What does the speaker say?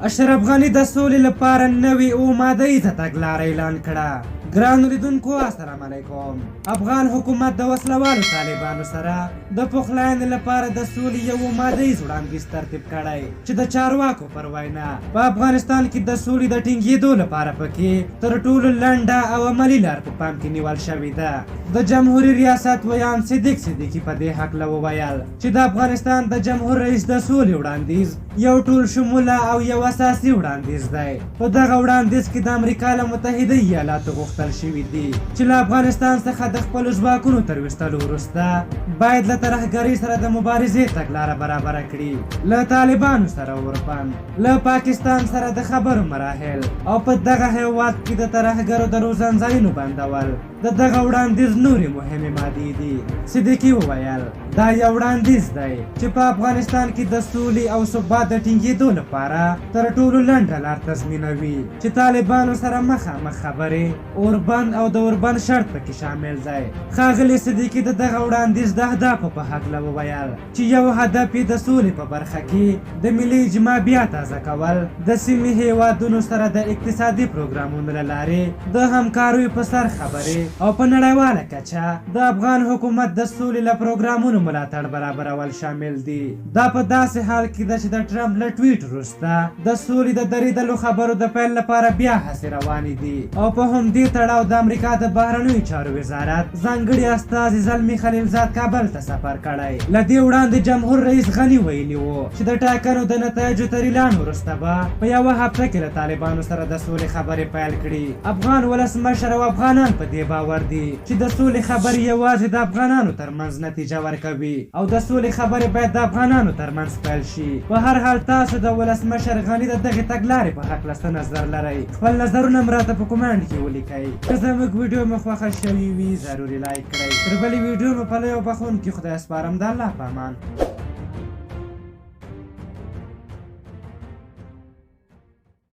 اشرف غني د سولې لپاره نوې اوماده ییزه تګلاره اعلان کړه. ګرانو لیدونکو السلام علیکم. افغان حکومت د وسله والو طالبانو سره د پخلاینې لپاره د سولې یو ماده ییز وړاندیز ترتیب کړی چې د چارواکو پر وینا په افغانستان کې د سولې د ټینګېدو لپاره پکې تر ټولو لنډه او عملي لار په پام کې نیول شوې ده. د جمهوري ریاست ویاند صدیق صدیقي په دې هکله وویل چې د افغانستان د جمهور رئیس د سولې وړاندیز یو ټول شموله او یو اساسي وړاندیز دی. په دغه وړاندیز کې د امریکا له متحده ایالاتو غوښتل شوي دي چې له افغانستان څخه د خپلو ځواکونو تر ویستلو وروسته باید له ترهګرۍ سره د مبارزې تګلاره برابره کړي، له طالبانو سره اوربند، له پاکستان سره د خبرو مراحل او په دغه هېواد کې د ترهګرو د روزنځایونو بندول د دغه وړاندیز نورې مهمې مادې دي. صدیقي وویل، دا یو وړاندیز دی چې په افغانستان کې د سولې او ثبات د ټینګېدو لپاره تر ټولو لنډه لار تضمینوي چې طالبانو سره مخامخ خبرې، اوربند او د اوربند شرط پکې شامل دی. ښاغلي صدیقي د دغه وړاندیز د اهدافو په هکله وویل چې یو هدف یې د سولې په برخه کې د ملي اجماع بیا تازه کول، د سیمې هېوادونو سره د اقتصادي پروګرامونو له لارې د همکاریو په سر خبرې او په نړیواله کچه د افغان حکومت د سولې له پروګرامونو ملاتړ برابرول شامل دي. دا په داسې حال کې ده چې د ټرمپ له ټویټ وروسته د سولې د درېدلو خبرو د پیل لپاره بیا هڅې روانې دي او په همدې تړاو د امریکا د بهرنیو چارو وزارت ځانګړي استازي زلمي خلیلزاد کابل ته سفر کړی. له دې وړاندې جمهور رئیس غني ویلي وو چې د ټاکنو د نتایجو تر اعلان وروسته به په یوه هفته کې له طالبانو سره د سولې خبرې پیل کړي. افغان ولسمشر او افغانان په دې باور دي چې د سولې خبرې یوازې د افغانانو ترمنځ نتیجه ورکوي او د سولې خبرې باید د افغانانو ترمنځ پیل شي. په هر حال تاسو د ولسمشر غني د دغې تګلارې په هکله څه نظر لرئ؟ خپل نظرونه هم راته په کومنټ کې ولیکئ. که زموږ ویډیو مو خوښه شوې وي ضرور یې لایک کړئ. تر بلې ویډیو مو په لوی او بخښونکي خدای سپارم د الله په امان.